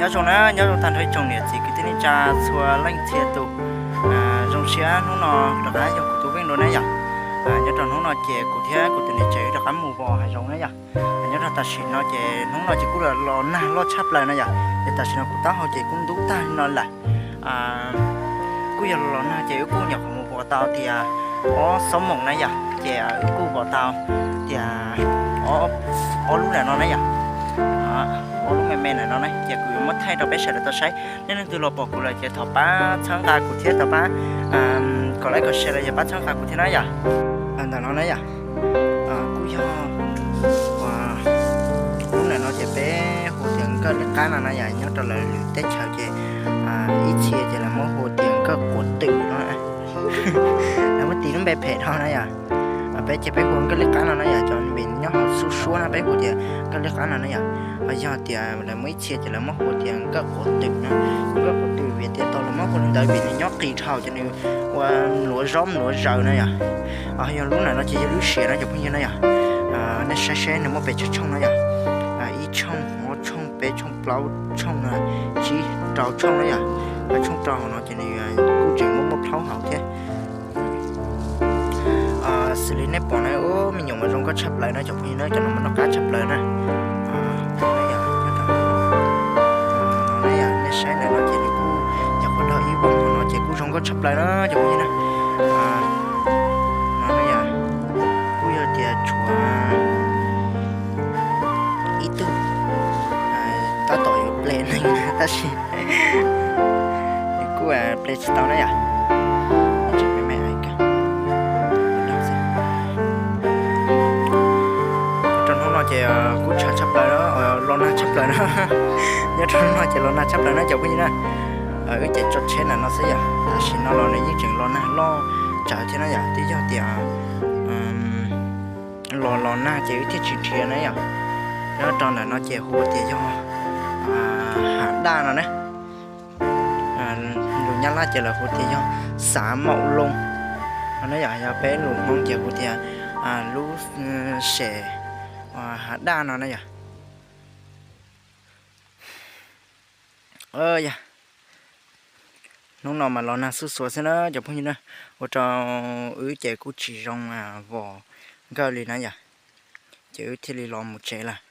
Nyob zoo na, nyob zoo tag nrho ib tsoom niam txiv kwv tij neej tsa txhua leej txhia tus. Zoo siab hnub no rov qab yog kuv tus Veej dua na yom. Nyob rau hnub no ces kuv thiab kuv tus niam tsev rov qab mus vos hav zoov na yom. Nyob rau tam sim no ces hnub no ces kuj los nag loj tshaj plaws na yom, ces tam sim no kuv taub hau ces kuj ntub tag li no lawm. Kuj yog los nag ces wb kuj nyuam qhuav mus vos tau tias ob xob moos na yom, ces wb kuj vos tau tias ob lub ntawm no na yom, ob lub me me ntawm no na, ces kuv yuav muab thaij rau peb sawv daws tau saib. Nej leej twg los pom kuv lawm ces thov pab txhawb nqa kuv thiab, thov pab kom like kom share los yog pab txhawb nqa kuv thiab na yom. Ntawm no na yom, kuj yog lub ntawm no ces peb hu tias nkawj li qab no na yom, nyob rau lawv lwm teb chaws ces ib txhia ces lawv muab hu tias nkawj quav twm no. Lawv muab tis lub npe phem dhau na yom. Peb ces peb hu nkawj li qab no na yom, cov npe nyob hauv xub suab na peb hu tias nkawj li qab no na yom. Ho yog tias lawv muaj ib txhia ces lawv muab hu tias nkawj quav twm na. Nkawj quav twm vim tias tau lawv muab hu li ntawd vim nws nyob qis dhau ces nws ua mluav zaub mluav zaws na yom. Ho yog lub ntawm no ces yog lub siav no cov phooj ywg na yom. Nej saib seb nws muaj pes tsawg tshooj na yom. Ib tshooj, ob tshooj, peb tshooj, plaub tshooj, tsib, rau tshooj na yom. Ho tshooj rau hauv no ces nws kuj tseem muaj muaj plaub hauv thiab. Xws li nej pom na, ub, me nyuam mas zoo nkauj tshaj plaws na cov phooj ywg na, cov no mas noj qab tshaj plaws na. Nej saib ntawm no ces nws kuj nyuam qhuav dog ib vog no ces kuj zoo nkauj tshaj plaws na cov phooj ywg na. No yog, kuj yog tias tshuav ib tug tab tom yuav ple neeg tab sis nws kuj ple tsis tau na yom. Rau hnub no ces kuj tshav tshaj plaws, los nag tshaj plaws na. Nyob rau hnub no ces los nag tshaj plaws na cov phooj ywg na. Wb ces tso tsheb ntawm no xwb yom, tam sim no los nws yeej tseem los nag loj tsawv thiab na yom, twb yog tias los los nag ces wb thiaj tsis nrhiav na yom. Nyob rau ntawm no ces hu tias yog hav daj no na. Lus Nyab Laj ces lawv hu tias yog xav maum loo no na yom, yog peb lus Hmoob ces hu tias lub sem hav daj no na yom. Yog, hnub no mas los nag xuj xuav xwb na cov phooj ywg na, ua rau wb ces kuj tsis zoo vos nkawj li na yom, ces wb thiaj li los mus tsev lawm.